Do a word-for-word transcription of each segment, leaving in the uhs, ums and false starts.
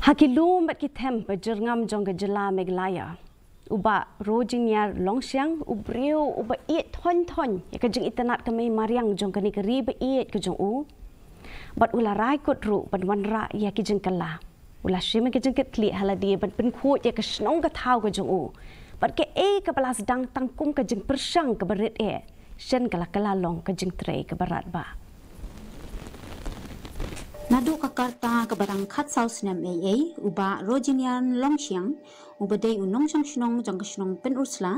Ha ki lum bad ki them ba jyrngam jong ka jylla Meghalaya, u Bah Rojiniar Longshiang, u briew uba ïeit thoiñ thoiñ ïa ka jingitynnad ka mei mariang jong kane ka ri ba ïeit ka jong u, bad u la rai kut ruh ban wanrah ïa ki jingkylla. U la shim ïa ka jingkitkhlieh ha lade ban pynkhuid ïa ka shnong ka thaw ka jong u bad kaei kaba la sdang tang kum ka jingpyrshang kaba rit eh, shen ka la kylla long ka jingtrei kaba radbah. Naduh ka rta kaba dang khatsaw snem ei ei, u Bah Rojiniar Longshiang, uba dei u nongshong shnong jong ka shnong Pynursla,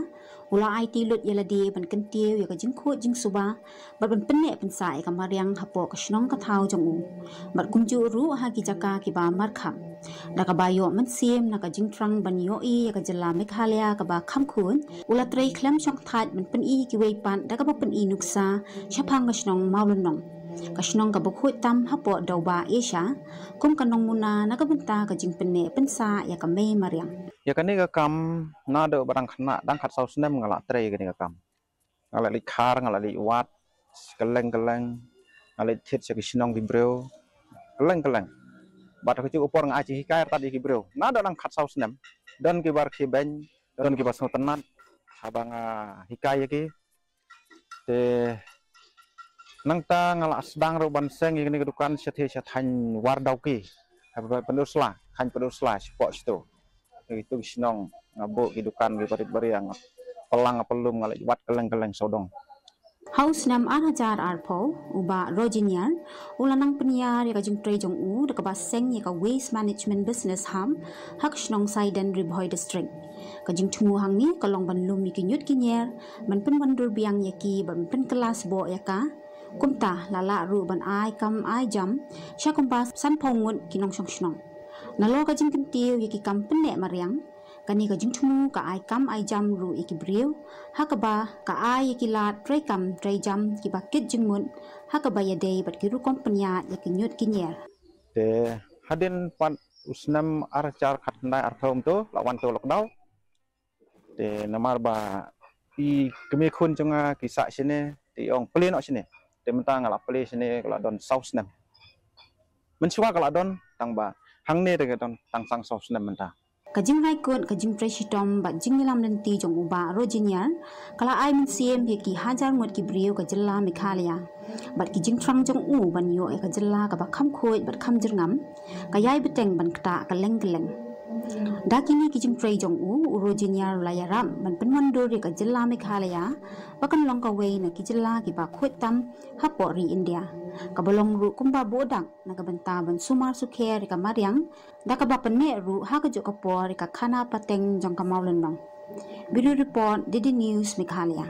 u la aiti lut ïa lade ban kyntiew ïa ka jingkhuid jingsuba bad ban pynneh pynsah ïa ka mariang hapoh ka shnong ka thaw jong u, bad kumjuh ruh ha ki jaka kiba markhap. Da kaba ïoh mynsiem na ka jingthrang ban ïohi ïa ka jylla Meghalaya kaba kham khuid, u la trei khlem shongthait ban pyni kiwei pat da kaba pyni nuksa shaphang ka shnong Mawlynnong, ka shnong kaba khuid tam hapoh dewbah Asia, kum ka nongmuna na ka bynta ka jingpynneh pynsah ïa ka mei mariang. Ïa kane ka kam naduh ba dang khynnah, dang khatsaw snem nga la trei ïa kane ka kam. Nga la leit khar, nga la leit wad kylleng kylleng, nga la leit thied sha ki shnong ki briew kylleng kylleng. Bad ha kajuh ka por nga ai jinghikai artat ïa ki briew. Naduh dang khatsaw snem, don kiba rkhie beiñ, don kiba sngewtynnad haba nga hikai ïa ki. Te nangta nga la sdang ruh ban seng ïa kane ka dukan shathie sha thaiñ Wardawki, ha Pynursla, thaiñ Pynursla, shapoh shato. Ïa kitu ki shnong nga buh ki dukan kiba rit ba riang, nga pyllang, nga pyllum, nga leit wad kylleng kylleng sawdong. Ha u snem ar hajar arphew, u Bah Rojiniar u la nang pynïar ïa ka jingtrei jong u da kaba seng ïa ka Waste Management Business Hub ha ka shnong Saiden, Ri Bhoi District. Ka jingthmu hangne ka long ban lum ïa ki ñiut ki ñier, ban pynwandur biang ïa ki bad ban pynkylla sboh ïa ka. Kumta la lah ruh ban ai kam ai jam sha kumba sanphew ngut ki nongshong shnong. Nalor ka jingkyntiew ïa ki kam pynneh mariang, kane ka jingthmu ka ai kam ai jam ruh ïa ki briew, ha kaba ka ai ïa ki lad trei kam trei jam kiba kit jingmut, ha kaba ïadei bad ki rukom pynïaid ïa ki ñiut ki ñier. Te hadien pat u snem ar hajar khatkhyndai arphew kumto la wan to lockdown. Te namar ba i kmie khun jong nga ki sah shane, te i ong plie noh shane. Te mynta nga la plie shane ka la don saw snem. Mynshuwa ka la don, tang ba hangne te ka don tang sang saw snem mynta. Ka jingrai kut, ka jingtrei shitom bad jingïalam lynti jong u Bah Rojiniar ka la ai mynsiem ïa ki hajar ngut ki briew ka jylla Meghalaya. Bad ki jingthrang jong u ban ïoh ïa ka jylla kaba kham khuid bad kham jyrngam, ka ïai bteng ban ktah kylleng kylleng. Da kine ki jingtrei jong u, u Rojiniar u la ïarap ban pynwandur ïa ka jylla Meghalaya ba kan long kawei na ki jylla kiba khuid tam hapoh ri India, kaba long ruh kumba buh dak na ka bynta ban sumar sukher ïa ka mariang, da kaba pynneh ruh ha kajuh ka por ïa ka khana pateng jong ka Mawlynnong. Bureau Report, D D News Meghalaya.